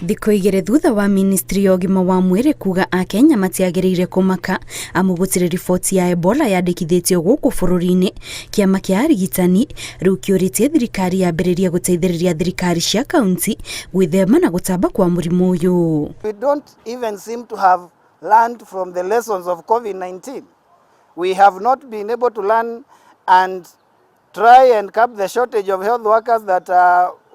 Thikũ 2 thutha wa ministry ya ũgima wa mwĩrĩ kuga akenya matiagĩrĩire kũmaka amu gũtirĩ riboti ya Ebola yandĩkithĩtio gũkũ bũrũri-inĩ, kĩama kĩa arigitani rĩu kĩũrĩtie thirikari yambĩrĩrie gũteithĩrĩria thirikari cia kaunti gwĩthema na gũtamba kwa mũrimũ ũyũ. We don't even seem to have learned from the lessons of COVID-19. We have not been able to learn and try and curb the shortage of health workers that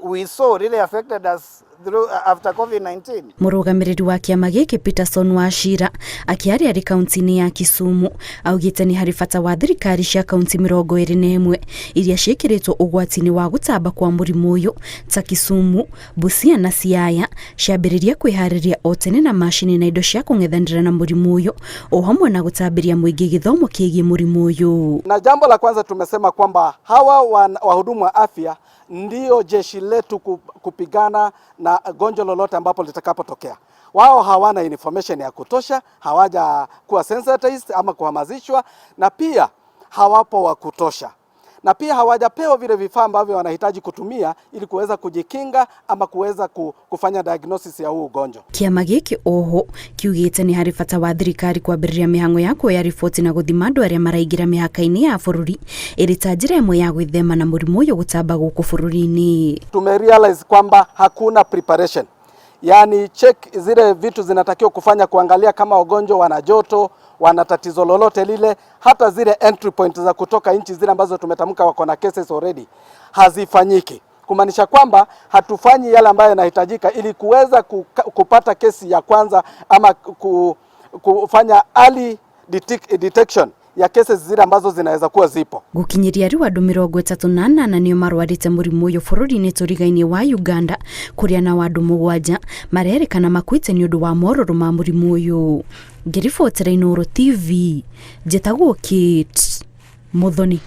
we saw really affected us through after COVID-19. Mũrũgamĩrĩri wa kĩama gĩkĩ Peterson Wachira akĩaria arĩ kaunti-inĩ ya Kisumu augĩte nĩ harĩ bata wa thirikari cia kaunti 21 iria ciĩkĩrĩtwo ũgwati-inĩ wa gũtamba kwa mũrimũ ũyũ ta Kisumu, Busia na Siaya ciambĩrĩria kwĩharĩria o tene na macini na indo cia kũng'ethanĩra na mũrimũ ũyũ o hamwe na gũtambĩria mũingĩ gĩthomo kĩgiĩ mũrimũ ũyũ. Na jambo la kwanza tumesema kwamba hawa wahudumu wa afya ndio jeshi letu kupigana na gonjwa lolote ambapo litakapotokea. Wao hawana information ya kutosha, hawaja kuwa sensitized ama kuhamasishwa, na pia hawapo wa kutosha, na pia hawajapewa vile vifaa ambavyo wanahitaji kutumia ili kuweza kujikinga ama kuweza kufanya diagnosis ya huu ugonjwa. Kĩama gĩkĩ oho kiugĩte nĩ harĩ bata wa thirikari kwambĩrĩria mĩhang'o ya kuoya riboti na gũthima andũ arĩa maraingĩra mĩhaka-inĩ ya bũrũri ĩrĩ ta njĩra ĩmwe ya gwĩthema na mũrimũ ũyũ gũtamba gũkũ bũrũri-inĩ. Tumerealize kwamba hakuna preparation, yaani check zile vitu zinatakiwa kufanya, kuangalia kama wagonjwa wana joto, wana tatizo lolote lile, hata zile entry point za kutoka nchi zile ambazo tumetamka wako na cases already hazifanyiki, kumaanisha kwamba hatufanyi yale ambayo yanahitajika ili kuweza kupata kesi ya kwanza ama kufanya early detection ya cases zile ambazo zinaweza kuwa zipo. Gũkinyĩria rĩu andũ 38 nĩo marwarĩte mũrimũ ũyũ bũrũri-inĩ tũrigainĩ wa Uganda, kũrĩa nao andũ 7 marerĩkana makuĩte nĩ ũndũ wa morũrũ ma mũrimũ ũyũ. Ngĩribotera Inooro TV, njĩtagwo Kate Muthoni.